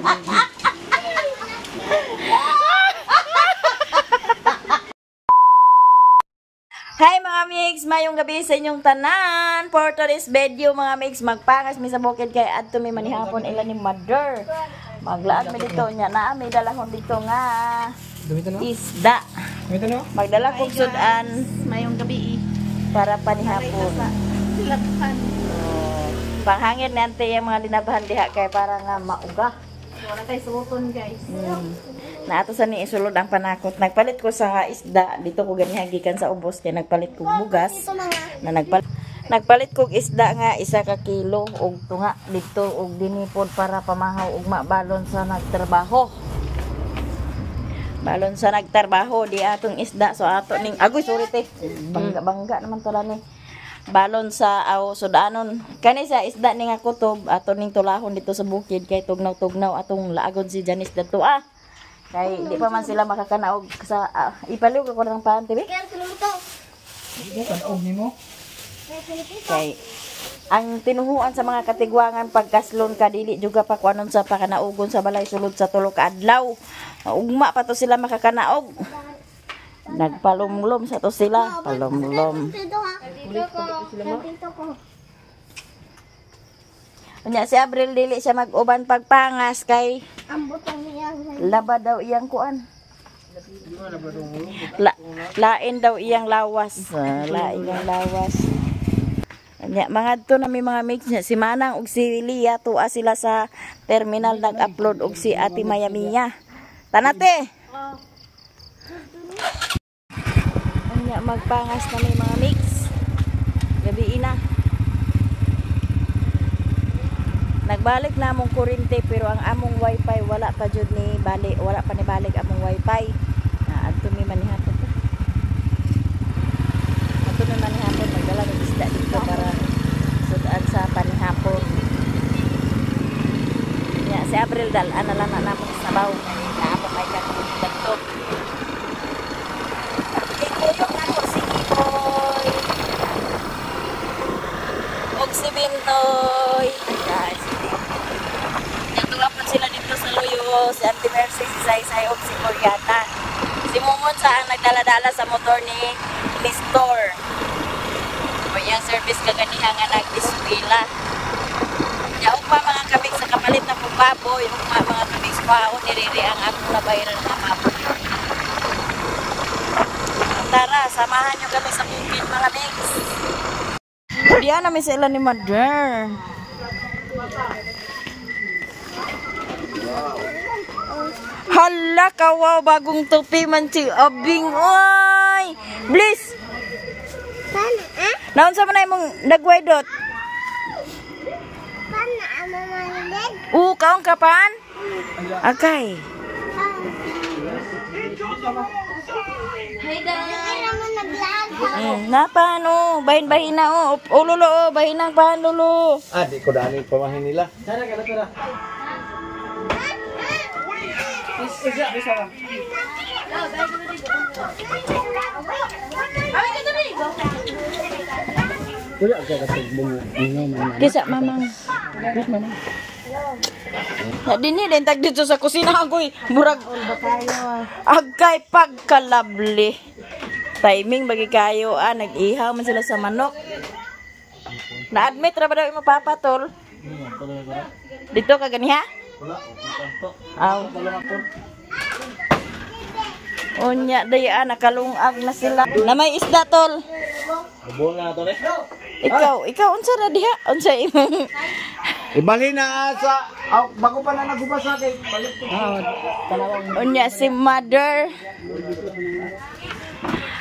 Hi mga mix, mayong gabi sa inyong tanan. For today's video mga mix, magpangas mi sa bukid kay adto mi manihapon ila ni mother. Maglaag mi dito nya naa mi dalahon dito nga isda. Magdala kog sudan Mayong gabi para panihapon. Labhan. Oh, panghangin ni ante yung mga linabahan diha kay para nga mauga. Wala tayo suoton, guys. Naato sa ni isulod ang panakot. Nagpalit ko sa isda dito ko ganihan gikan sa ubos kay nagpalit kog bugas. Na nagpalit kog isda nga 1 ka kilo og tunga dito og dinipod para pamahaw ug mabalon sa nagtrabaho. Balon sa nagtrabaho di atong isda, so ato ning agoy, sorry te. Bangga-bangga naman tala ni. Balon sa aw sudanon. Kani sa isda ni nga kutob ato ning tulahon dito sa bukid kay tugnaw-tugnaw atong laagon si Janice dadto ah. Kay di pa man sila makakanaog sa ipaliw ko ng paan tibi. Kay ang tinuhuan sa mga katigwangan pagkaslon ka dili juga pa kuanon sa pakanaugon sa balay sulod sa 3 ka adlaw. Ugma pa to sila makakanaog. Nagpalumlum sa to sila, palumlum. Dito ko. Unya si Abril dili siya mag-uban pagpangas kay Ang butong niya. laba daw iyang kuan. Lain daw iyang lawas. Ah, lain iyang lawas. Nya mga to na may mga mix niya. Si Manang ug si Lia tuwa sila sa terminal nag-upload og si Ate Maya Mia. Tanate. Unya magpangas na may mga mix. Gabi na. Nagbalik na among kurente pero ang among wifi wala pa jud ni balik, wala pa ni balik among wifi. Na adto mi manihapon ta. Adto mi manihapon, magdala ng isda dito para sudan sa panihapon. Ya, si Abril dal-an na lang na namong sabaw kay naa pa may kanto dito. Ikuyog nako si Iboy. Og si Bintoy. Guys, nagtulapon sila dito sa Luyo, si Auntie Mercy, si Sai Sai, og si Koryana. Si Mumon sa ang nagdala-dala sa motor ni Nestor. O iyang service kaganiha nga nag-eskwela. Ya, ugma mga kabig sa kapalit na kong baboy, ugma mga kabig kwaon ni Riri ang akong nabayaran nga baboy. Tara, samahan nyo kami sa bukid mga bigs. Diyan namin sila ni Mother. Hala ka, wow, bagong tupi man si Abing. Oy! Bliss! Paano ah? Naunsa man na imong nagway dot? Paano ang mamalid? Oo, kaon ka pan? Agay. Hi, Dad. Kaya mo nag-vlog. Napa no, bahin-bahin na oh. O lolo, oh, bahin ang pan lolo. Ah, di ko dani pamahin nila. Wala ka katugbong inyo man. Kisa mamang. Na dinhi din tag dito sa kusina agoy. Murag agkay pagkalabli. Timing bagi kayo ah, nag-ihaw man sila sa manok. Na-admit ra ba daw imo papa tol? Dito ka ganiha? Aw. Unya daya nakalungag na sila. Na may isda tol. Buong na to ni. Ikaw unsa ra diha? Unsa imong Ibalhin na sa aw, bago pa na nagubasa kay balik ko. Unya si mother.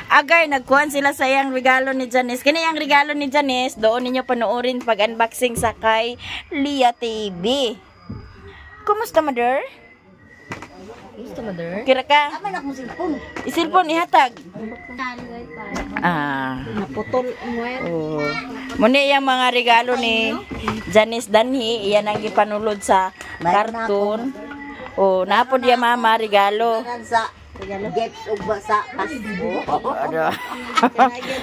Agay, nagkuhan sila sa iyang regalo ni Janice. Kini ang regalo ni Janice, doon ninyo panoorin pag-unboxing sa kay Lia TV. Kumusta, mother? Gusto mother? Kira ka? Aman akong cellphone. Isilpon, ihatag. Ah. Naputol ang wire. Oh. Muni yung mga regalo ni Janice Danhi, iyan ang gipanulod sa karton. Oh, napod ya mama regalo. Sa Gifts ug basa Pasko. Ano?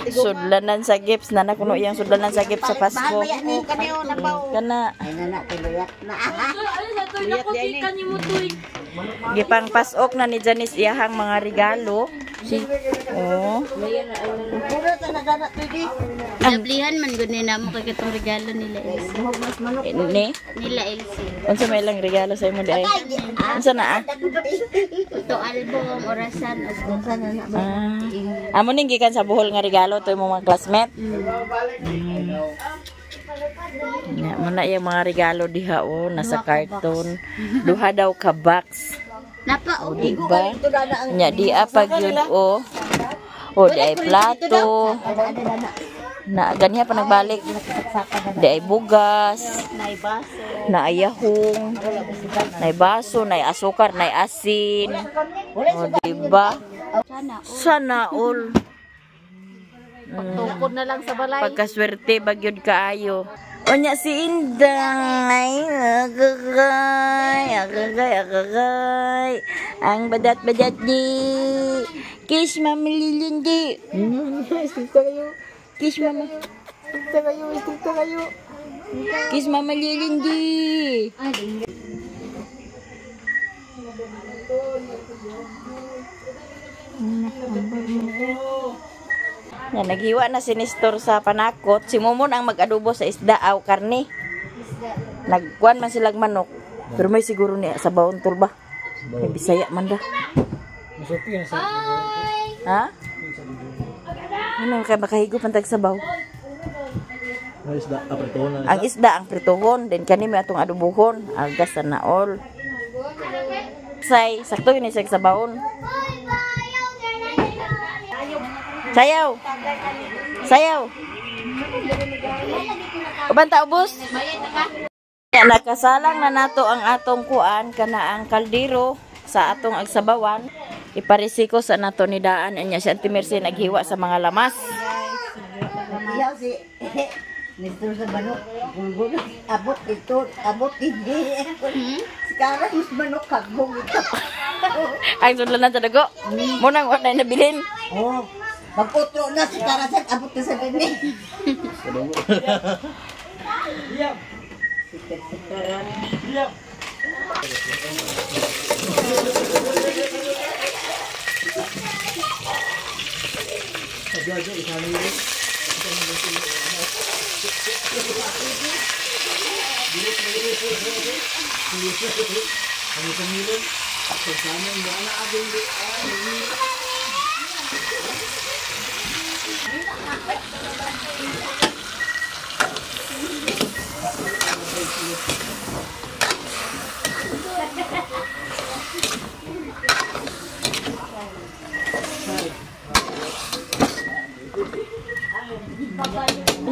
Sudlanan sa gifts na na kuno iyang sudlanan sa gifts sa Pasko. Mahal ni kaniyo na pa. Kana Ay na na kiluyat na. gipang pasok na ni Janice iyahang mga regalo. Si Oh. Puro talaga na pwede. Lablihan man gud ni namo kay katong regalo nila Elsie. Ni Nila Elsie. unsa may ilang regalo sa imo di ay? Unsa na ah? Ito album, orasan ug Ah. Amo ning gikan sa Bohol nga regalo to imong mga classmate. Nya mo na iyang mga regalo diha oh, nasa karton. Duha daw ka box. Napa og Di ba? Nya di apa gyud oh. Oh, di ay plato. Na ganiha pa nagbalik. Di ay bugas, na ayahong, na baso, na asukar, na asin. Oh, di ba? Sana all. Pagtukod na lang sa balay. Pagkaswerte bagyod kaayo. Unya si Inday, agagay, agagay, agagay. Ang badat-badat di. Kiss Mama Lilin di. Stricta kayo. Kiss Mama. Stricta kayo, stricta kayo. Kiss Mama Lilin di. Yan, naghiwa na si Nestor sa panakot. Si Mumon ang mag-adobo sa isda aw karne. Nagkuan man silag manok. Pero may siguro niya sa baon tol ba? May Bisaya man da. Ha? Ano kay makahigo pantag sabaw? Ang isda, aprituhon na. Ang isda ang prituhon, then kani may atong adobohon, agas na all. Say, sakto yun isang sabaon. Sayaw. Sayaw. Uban ta ubos? Nakasalang na nato ang atong kuan kana ang kaldero sa atong agsabawan. Iparisiko sa nato ni daan anya si Auntie Mercy naghiwa sa mga lamas. Iyaw si Nestor sa manok. Gulgul. Abot ito, abot hindi. Sekarang mas manok kagbong ito. Ang sudlanan sa dugo. Munang wa na nabilin. Oh, pag-utro na si Karasan, abot na sa dini.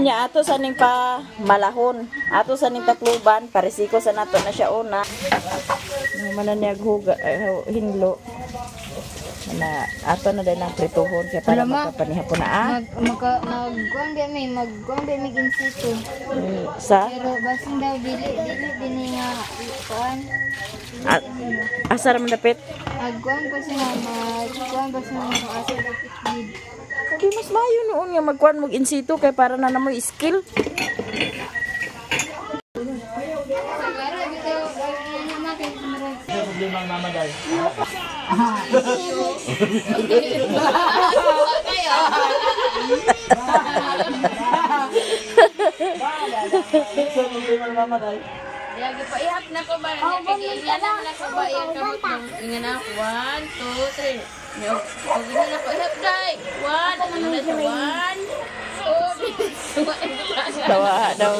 Nya ato sa ning pa malahon. Ato sa ning Tacloban, paresiko sa nato na siya una. Ano man na niya huga, hinlo. Na ato na din ang prituhon kaya para makapanihapon na ah. Mag kuan ba may mag kuan ba may in situ. Sa Pero basin daw dili dili dini nga kuan. Asa ra man dapit? Mag kuan pa siya mag kuan ba siya kung asa dapit gid. Hindi mas maayo noon nga magkuan mo in situ kay para na namoy skill. Siguro bitaw na naman kay murag Problema ang mama dai. Problema ang mama dai. Lagi pa ihap na ko ba? Iyanan na ko ba? Iyang kamot ng ingan na. 1, 2, 3. Og ingan na ko ihap dai. 1, ano na siya? 1, 2, 3. Dawa daw.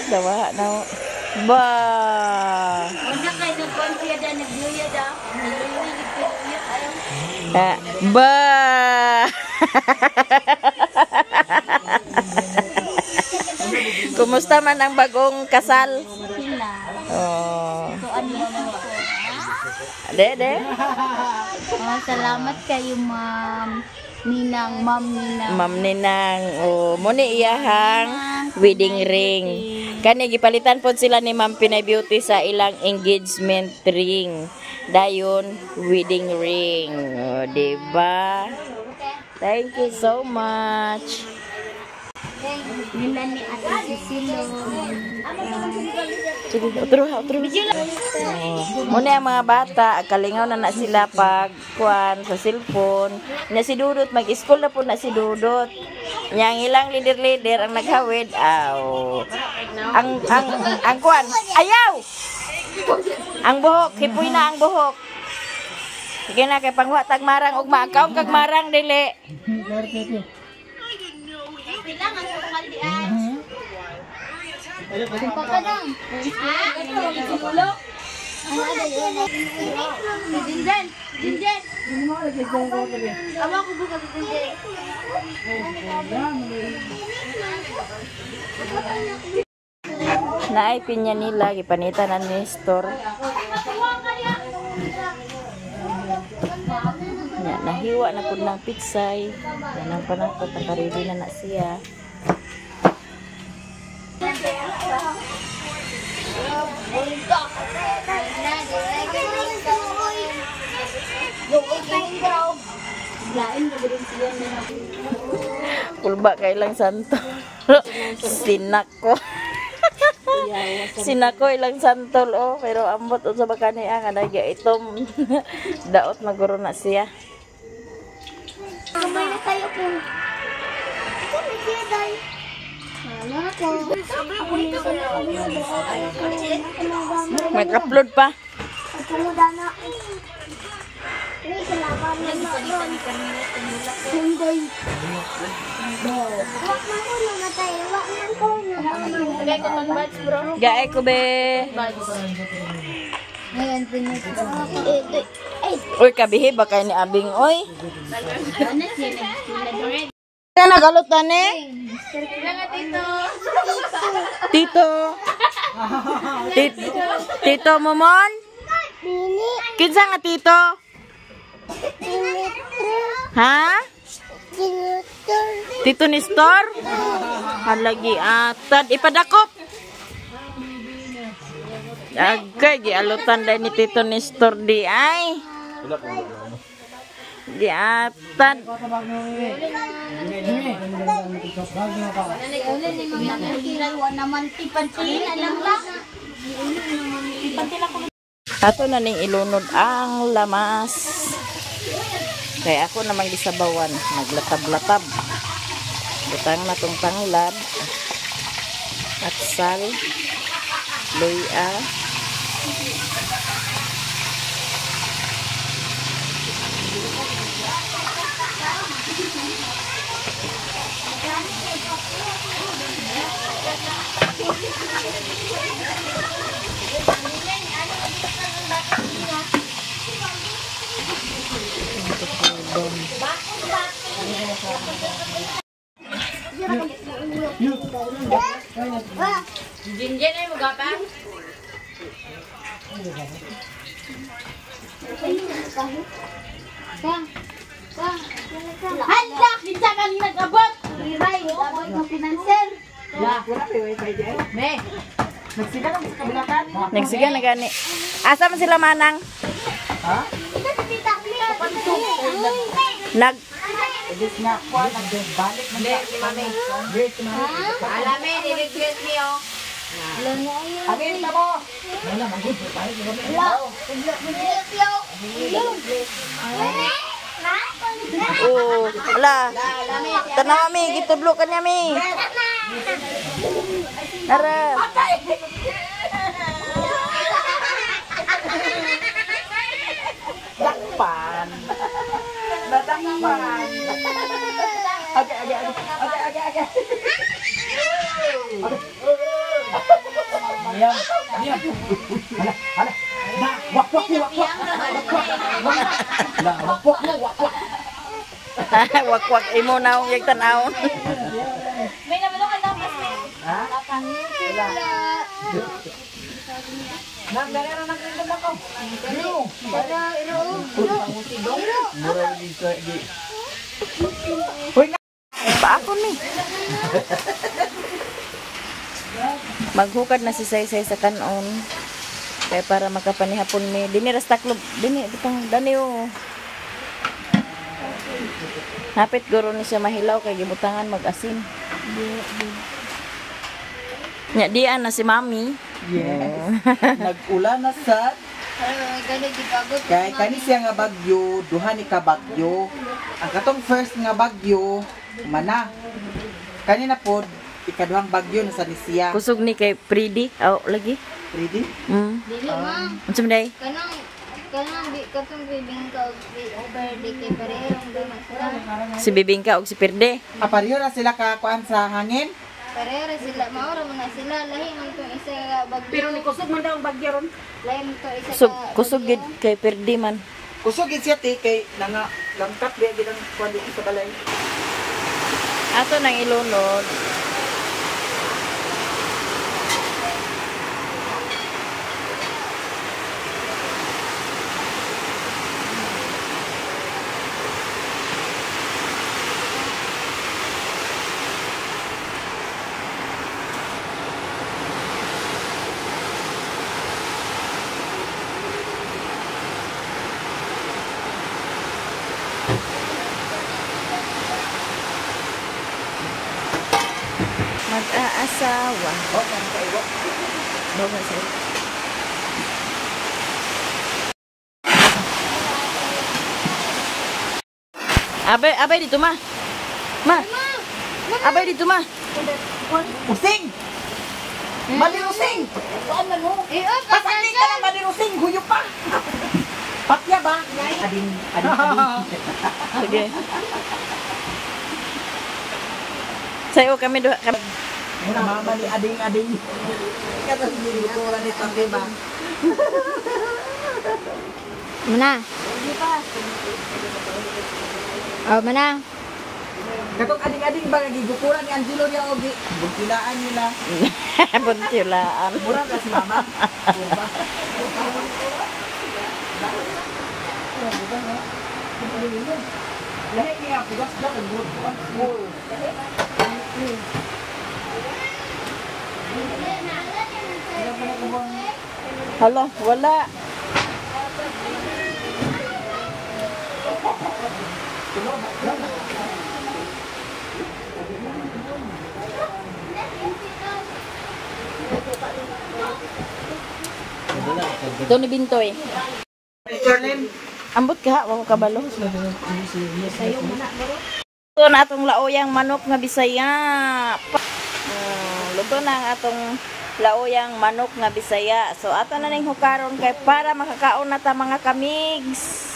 Dawa daw. Ba. Una kay nagkonsiya da nagluya da. Nagluya nagluya ayaw. Ah, ba. Kumusta man ang bagong kasal? Sila. Oh. Tuan mo ko. De, de. Oh, salamat kayo, ma'am. Ninang, ma'am Ninang. Ma'am Ninang, oh, mo ni iyahang wedding ring. Kani gipalitan pod sila ni Ma'am Pinay Beauty sa ilang engagement ring. Dayon wedding ring. O, diba? Thank you so much. Nila ni Ate Cecilo. Sige, otro, otro. Oh. Muna ang mga bata, kalingaw na na sila pag kuan sa cellphone. Na si Dudot, mag-school na po na si Dudot. Nya ang ilang leader-leader ang naghawid, aw. Ang kuan, ayaw. Ang buhok, hipoy na ang buhok. Sige na kay pangwa tagmarang ug maakaw kag marang dili. Jinjen! Jinjen! Awa ko buka Jinjen. Naay pinya nila gipanita na ni store. Nya nahiwa na pud ng pitsay. Yanang panakot nakaredy na na siya. Kulba kay lang santo. Sinako. Sinako ilang santol oh, pero ambot unsa ba kani ang nagya itom. Daot maguro na siya. Kamay na tayo po. Ito na siya, day. Wala ko. Mag-upload pa. Gae ko be. Uy, kabihi ba kay ni Abing oy? Na nagalutan eh? Tito. Tito Momon? Kinsa nga tito? Ha? Tito Nestor? Halagi atad ipadakop. Agay gialutan dai ni Tito Nestor di ay. Giatad. Ato na ning ilunod ang lamas. Kaya ako namang gisabawan, naglatab-latab. Butang na tong tanglad at sal, luya. Jinjen ay muga pa. Hala, kinsa kang nag-abot? Riray, abot ng financer. Me. Nagsiga na gani. Asa man sila manang? Nag Alamin, i-request niyo. Oh, ala. Tanawa mi, gitudlo ka niya mi. Tara. Dakpan. Nadakpan. Age, age, age. Age, age, age. Diam, diam. Hala, hala. Na, wak, wak, wak, wak. Na, wak, wak, wak, wak. Wak wak imo naong yung tanawon. May nabalo ka lapas eh. Ha? Wala. Nang, nang, nang, nang, nang, nang. Mura dito di. Hoy, pa ako ni. Maghukad na si Saysay sa kanon. Kaya para makapanihapon mi. Dini ras taklob. Dini, bitang dani oh. Hapit guro ni siya mahilaw kay gibutangan mag-asin. Nya dian na si Mami. Yes. Nag-ulan na sad. Kay kani siya nga bagyo, duha ni ka bagyo. Ang katong first nga bagyo, mana. Kani na pod ikaduhang bagyo na sa ni siya. Kusog ni kay Pridi. Aw lagi. Ready? Dili ma. Unsa man day? Kanang katong bibingka og Perde kay pareho ang sila. Si Bibingka og si Perde. Ah, pareho ra sila ka kuan sa hangin. Pareho ra sila, mao ra man na sila lahi man tong isa ka bagyo. Pero ni kusog man daw ang bagyo ron. Lahi man tong isa ka. Kusog gid kay Perde man. Kusog gid siya ti kay nanga lamkat biya gid ang kuan dito sa balay. Ato nang ilunod. Mag-aasawa. Abay, abay dito ma. Ma. Abay dito ma. Using! Malirusing! Pasandi ka na malirusing! Huyo pa! Patya ba? Ading, ading, ading. Sige. Sayo kami duha kami. Mama ni ading, ading. Katong ginuturan ni Tate ba? Mana? Oh, mana? Katong ading-ading ba gigukuran ni Angelo niya og buntilaan nila. Buntilaan. Mura ka si mama. Lahi niya pugas daw ang grupo. Hala, wala. Ito ni Bintoy. Ambot ka, wa ko kabalo. Ito na atong laoyang manok nga Bisaya. Luto na ang atong laoyang manok nga Bisaya. So ato na ning hukaron kay para makakaon na ta mga kamigs.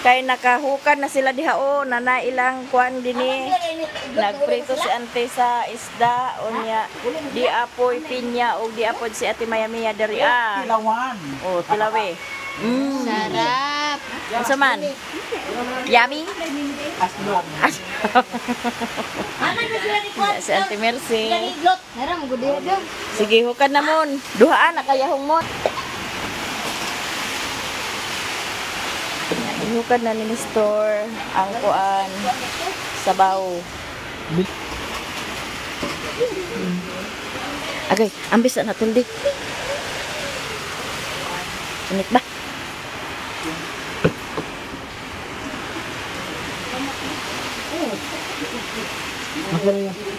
Kay nakahukad na sila diha o nana ilang kuan dinhi. Nagprito si ante sa isda unya di apoy pinya og di apoy si Ate Mayamiya diri ah. Tilawan. Oh, tilawe. Sarap. Unsa man? Yummy? Aslong. Si Ate Mercy. Naram gud diha. Sige, hukad na mon. Duhaan na kayahong mon. Hukad na ni Nestor ang kuan sabaw. Okay, ambis na tuldik. Init ba?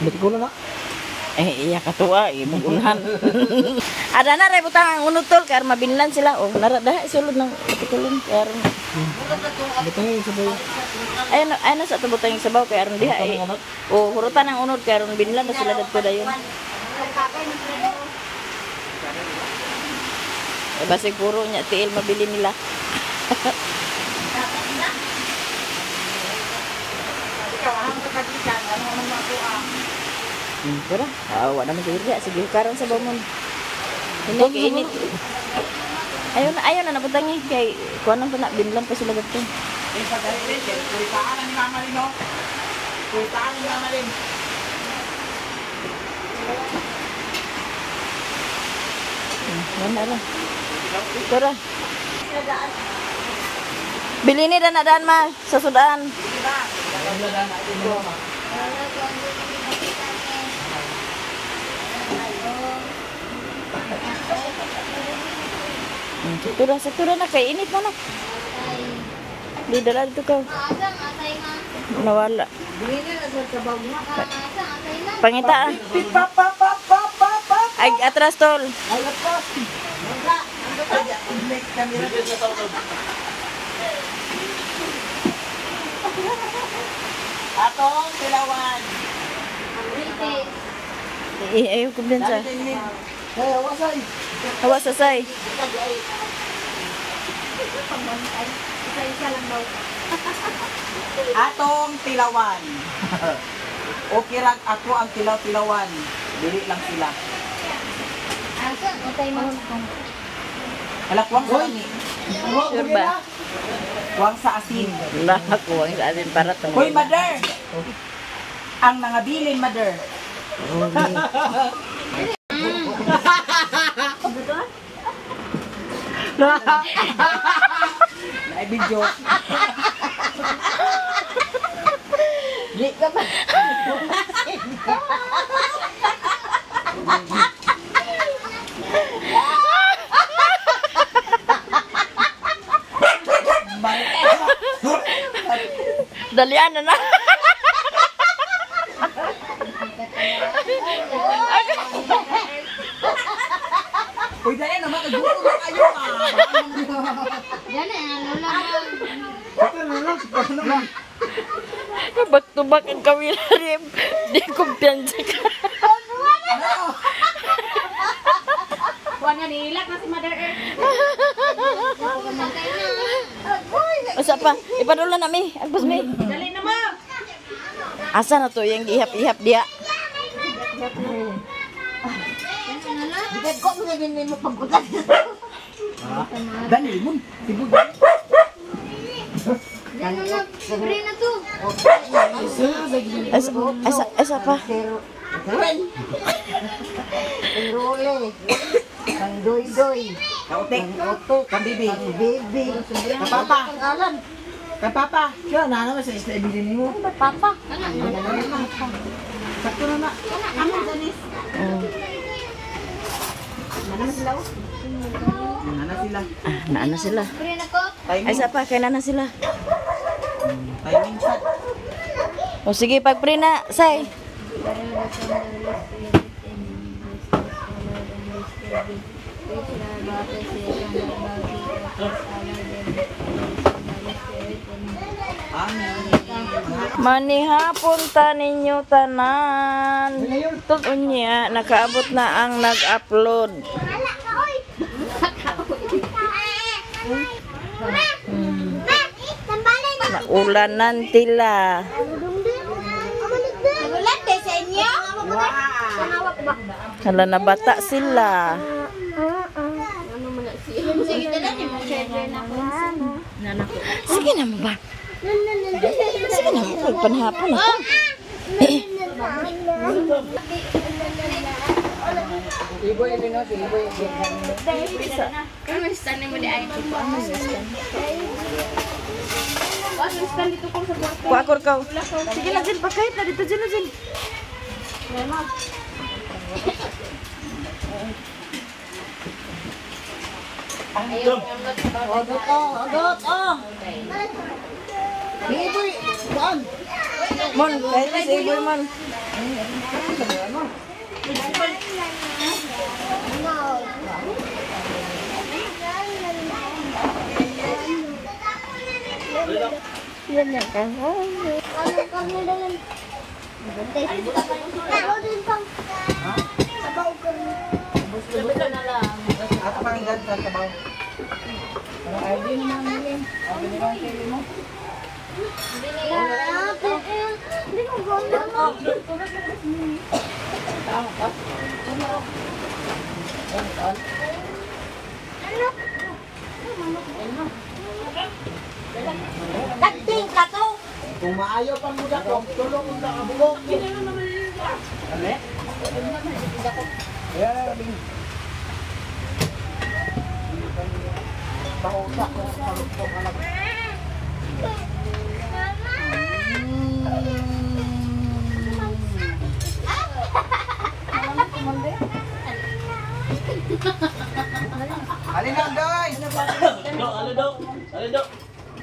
Batikulo na. Eh, iya katuwa, eh, mag-unhan. Ada na, ray, butang ang unod tol, kaya mabinlan sila. Oh, nara, daha, sulod ng batikulon, kaya ron. Butang yung sabaw. Ayun, ayun na sa ito butang yung sabaw, kaya ron diha, eh. Oh, hurutan ang unod, kaya ron binlan na sila dagko dayon. Eh, basig puro niya, tiil, mabili nila. Pero, wala naman siguro diya. Sige, karon sa bamon. Hindi, kainit. Ayaw na, ayaw na, nabutang eh. Kay, kuha nang pa na, binlan pa sila ganito. Eh, sa dahil, kuritaan na ni Mama Lin, no? Kuritaan ni Mama Lin. Wala na. Tara. Bilhin ni dan daan ma, sa sudan. Saktura, saktura na kay init na na. Di dala dito ka. Nawala. Pangita. Ay, atras tol. Ay, atras. Ay, camera. Atong tilawan. Ayaw kumpiyansa. Hey, awasay. Awasasay. Atong tilawan. Okay rag ako ang tilaw-tilawan. Dili lang sila. Hala, kuwang sa ani. Sure ba? Kuwang sa asin. Wala, kuwang sa asin para to. Hoy, mother! Ang nangabilin, mother. Naibidyo. Di ka ba? Dalian na na. Uy, dali na, makaguro na kayo ah. Dali, ano lang. Back to back ang kawila rin. Di kumpiyansa ka. Kuha na, nilak na si Mother Earth. Usa pa. Ipadula na mi. Agpos mi. Dali na mo! Asa na to yung gihap-ihap diya? Bigat ko mga ganyan mo pagkutan. Dali mo. Tibog. Pre na to. Asa, asa, asa pa. Pero, Role. Kang doy-doy. Kautik. Kang otok. Kang bibi. Kang baby. Kang papa. Pangalan. Kang papa. Siya, na naman sa isla ibilin mo. Papa. Sakto na na. Nana sila. Ah, naana sila. Pre na ko. Timing. Asa pa, kay nana sila. Timing sad. O sige, pag-pray na, say. Amen. Manihapon ta ninyo tanan. Unya, nakaabot na ang nag-upload. Naulanan tila. Hala na bata sila. Sige na mo ba? Sige na mo, pagpanhapon ako. Eh. Kuakor ka. Sige na, Jen. Pagkahit na dito, Jen, Jen. Agot oh, agot oh. Iboy, kuan. Mon, kahit na si Iboy, mon. Ato pang ganda sa tabaw. Tagting ka to. Kung maayo pang muda ko, tulong unta ka bugok. Ano? Yeah, bing. Pausa ko ko anak. Alin na, Day! Alin daw? Alin daw?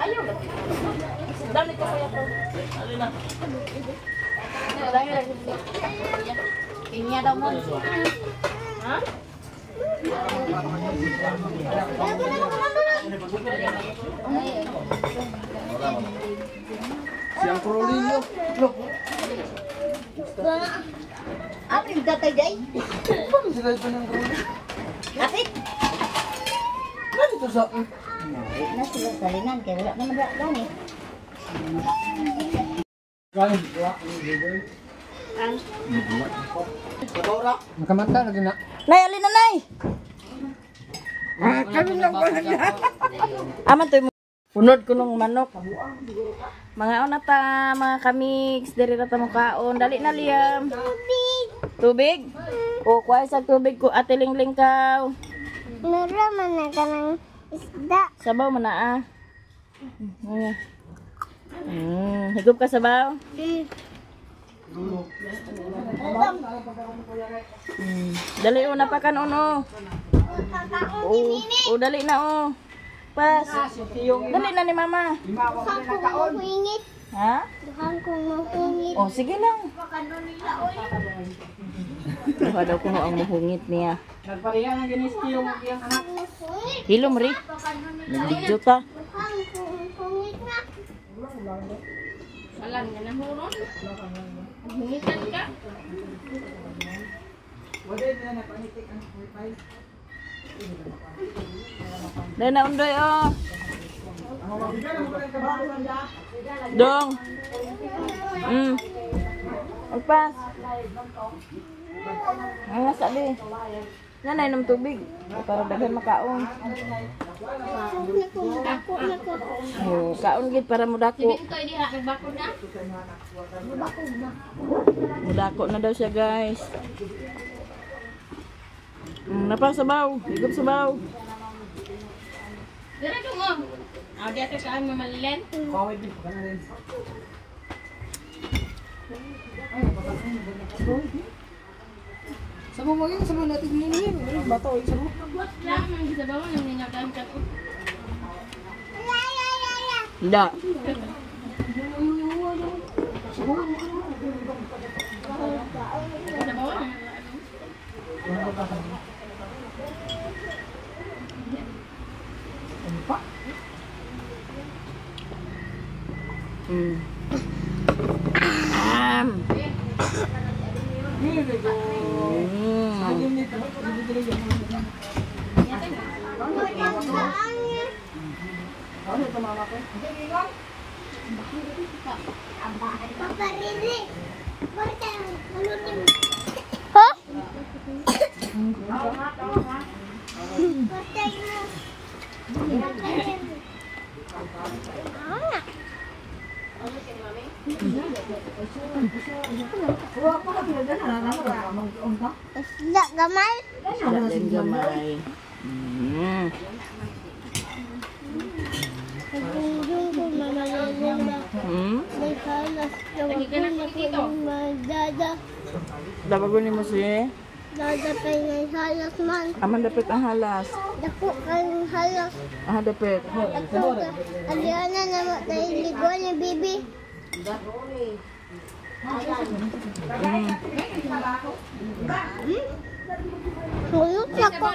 Ayaw. Dami ko kuya to. Alin na? Pinya daw mo. Ha? Siyang Corolillo. Look. Apa yung tatay day? Paano sila ito ng Corolillo? Kapit! Ganito sa... Na sila salinan kaya wala naman ra gani. Nakamata na din na. Nay, alin na nay? Kami lang ko na. Aman to punod ko nung manok. Mga una ta, mga kamigs, diri ra ta mo kaon. Dali na Liam. Tubig. Tubig? O kuha sa tubig ko ate Lingling kaw. Meron man na ka ng isda. Sabaw man na ah. Higop ka sabaw? Dali o napakan uno. O dali na o. Pas. Dali na ni mama. Duhang kong mahingit. Ha? Duhang kong mahingit. O sige lang. Duha daw kuno ang muhungit niya. Nagpareha ng giniski yung iyang anak. Hilom ri. Nagvideo ta. Duhang kong mahingit na. Alam nga na huron. Hungitan ka. Dali na undoy o. Dong. Magpas. Ang nasa di. Nanay ng tubig. Para daghan makaon. Dako na ko. Oh, kaon gid para mudako. Sige ko diha nagbakod na. Mudako na daw siya, guys. Napa sabaw, higop sabaw. Dira dong oh. Ah, di ate kaan mamalilen. Sa mo maging sa mo natin yun. Bato ay sa mo. Lang ang gisabawan ang ningagaan ka. Da. Sabawan. Huh? Isda gamay. Isda din gamay. Dabagon nimo si? Dada kay ngay halas man. Aman dapit ang halas. Dako kay halas. Ah, dapit. Dako ka. Aliana na mo tayo ligo ni bibi. Hulot na ko.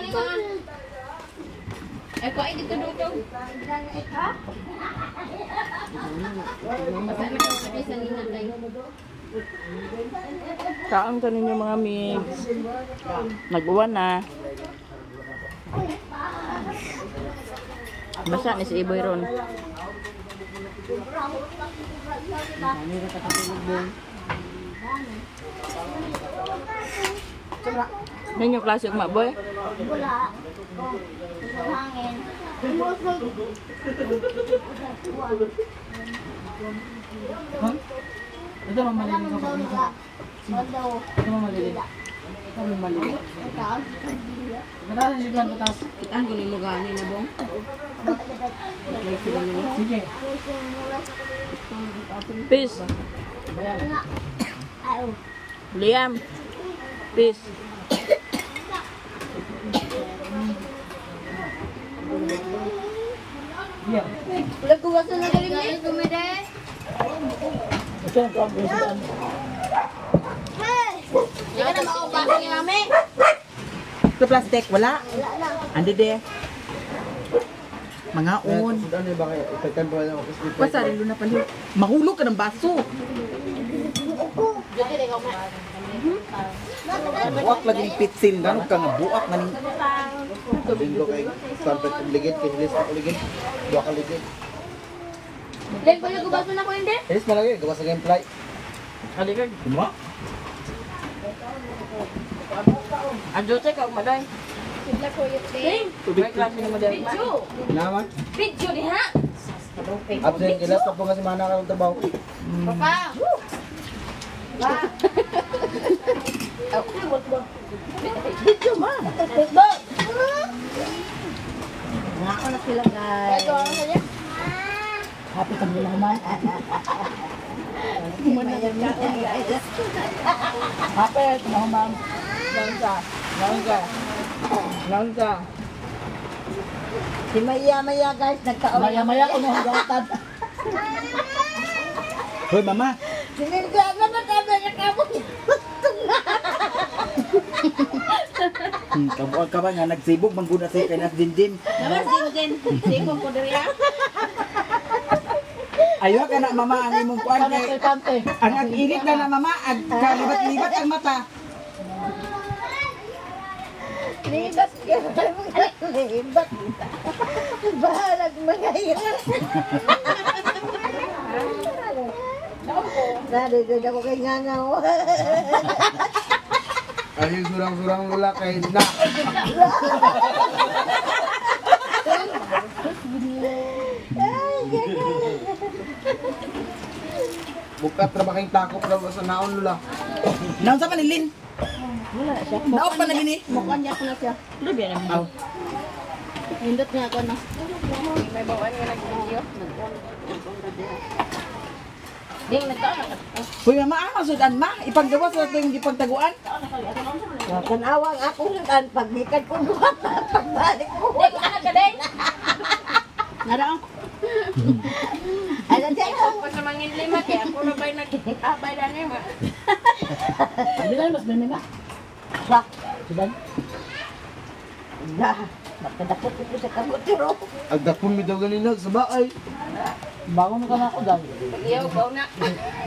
Ay, kuha dito dito. Basta na kami sa nina tayo. Kaon ka ninyo mga migs. Nag-uwan na. Basa ni si Iboy ron. Ninyo klase ugma boy? Wala. Hangin. Ito mamalilig ka pa. Ito mamalilig. Ito mamalilig. Mataas ang siglan, mataas. Kitaan ko nimo gani na bong. Sige. Peace. Liam. Peace. Wala guwasan na galing eh. Hindi ka na maubasa ni mami. Ito plastic, wala. Andi de. Mga on. Basta rin na pala. Mahulog ka ng baso. Buak lagi ni pitsin. Ganun ka nga buak na ning. Linggo kay sampet ligid kay hilis na ligid. Duha ka ligid. Dahil pala gubasan na ko hindi. Hilis man lagi gawas sa gameplay. Aligay. Diba? Ang ka umaday. Tubig. Video. Naman. Video diha. Absent kilas pa po nga si Mana karon trabaho. Papa. Ako na sila guys. Happy kami naman. Happy, ma'am. Langka. Langka. Langka. Si Maya Maya guys, nagkaon. Maya maya ko na hugatan. Hoy, mama. Si Mirga naman kami nakabot. Kabuang ka ba nga nagsibog mangguna sa kay nas dindim. Naman din din. Siko ko diri ah. Ayo ka na mama ang imong kuan kay Kante. ang init na na mama ag kalibat-libat ang mata. Libat libat. Bahalag mga yan. Narigod ako kay Ngangaw. Ay surang-surang lula kay na. Bukat ra ba kayong takop ra ba sa naon lula? Naon sa panilin? Wala siya. Naon pa na gini? Mukha niya ko na siya. Aw. Hindot nga ako na. May bawaan nga nag-video. Ding nagkaon na. Hoy mama, ah, masudan ma. Ipaggawa sa ato yung gipagtaguan. Tanawang ako sudan paglikad ko duha pagbalik ko. Ding ana ka ding. Naraang ko. Ala siya. Pa sa mangin lima kay ako na bay nag-abay dani ma. Hindi na mas may ma. Sa. Sudan. Na, makadakot ko sa kamotero. Agdakon mi daw ganina sa baay. Bago mo ka na ako dahil. Iyaw baw na.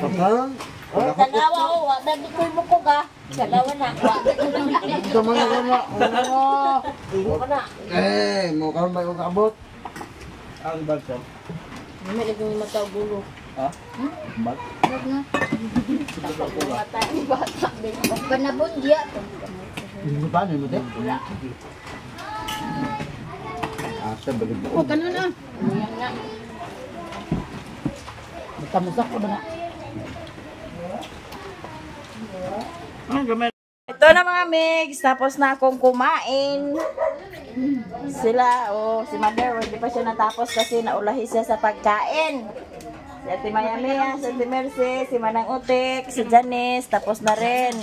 Pagkaron. Oh, tanawa oh, wa na gikoy mo ko ka. Tanawa na. Wa. Ito mga na. Ingo ka na. Eh, mo karon ba yung kaabot? Ang bag ko. May lagi mata gulo. Ha? Bag? Mata ni bata ding. Panabon diya. Paano mo te? Asa bagid Oh, kanon ah. Yan nga. Tamusak ko ba na? Ito na mga migs, tapos na akong kumain. Sila, oh, si Mother, hindi pa siya natapos kasi naulahi siya sa pagkain. Si Ate Maya Mia, si Ate Mercy, si Manang Utik, si Janice, tapos na rin.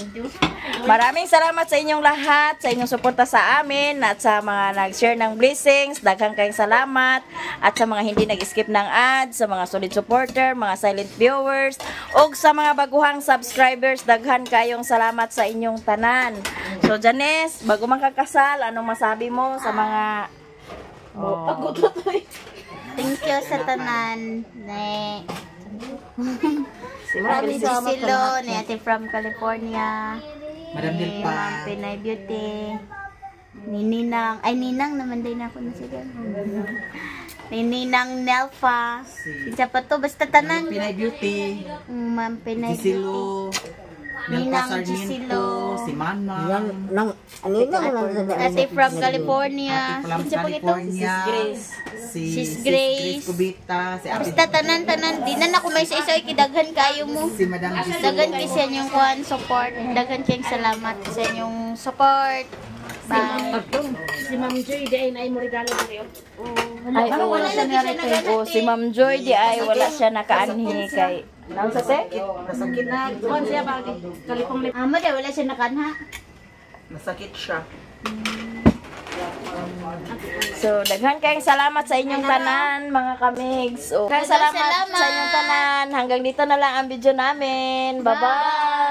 Maraming salamat sa inyong lahat, sa inyong suporta sa amin, at sa mga nag-share ng blessings. Daghang kayong salamat. At sa mga hindi nag-skip ng ads, sa mga solid supporter, mga silent viewers, ug sa mga baguhang subscribers, daghan kayong salamat sa inyong tanan. So Janice, bago makakasal, anong masabi mo sa mga oh, Pagod na to eh. Thank you sa tanan. Ne. Si Ma'am Ate Silo, ni Ate from California. Madam Ni Dilpa. Ma'am Pinay Beauty. Ni Ninang, ay Ninang naman din ako na sila. Ni Ninang Nelfa. Isa pa to, basta tanan. Pinay Beauty, Ma'am Pinay Beauty. Gisilo, Nelpa Ninang Sarmiento, Gisilo. si Manang, Nang ano na Ate from California. Ate from Isa pa ito? California, si Sis Sis Grace. Grace Cubita, si Ate Basta tanan-tanan, di na ako may isa-isa, kidaghan kayo mo. si Madam Gisilo. Daghan kay sa inyong kuan support. Daghan kayong salamat sa inyong support. Bye. Si Ma'am Joy di ay naay mo regalo diri. Ay, Wala oo. lagi siya nagalat Oh, si Ma'am Joy di ay wala siya nakaanhi kay Naon sa te? Nasakit na. Kuan siya ba kalipong Amo di wala siya nakanha. Nasakit siya. So, daghan kayong salamat sa inyong tanan, mga kamigs. So, daghan salamat, Salamat. Sa inyong tanan. Hanggang dito na lang ang video namin. Bye-bye!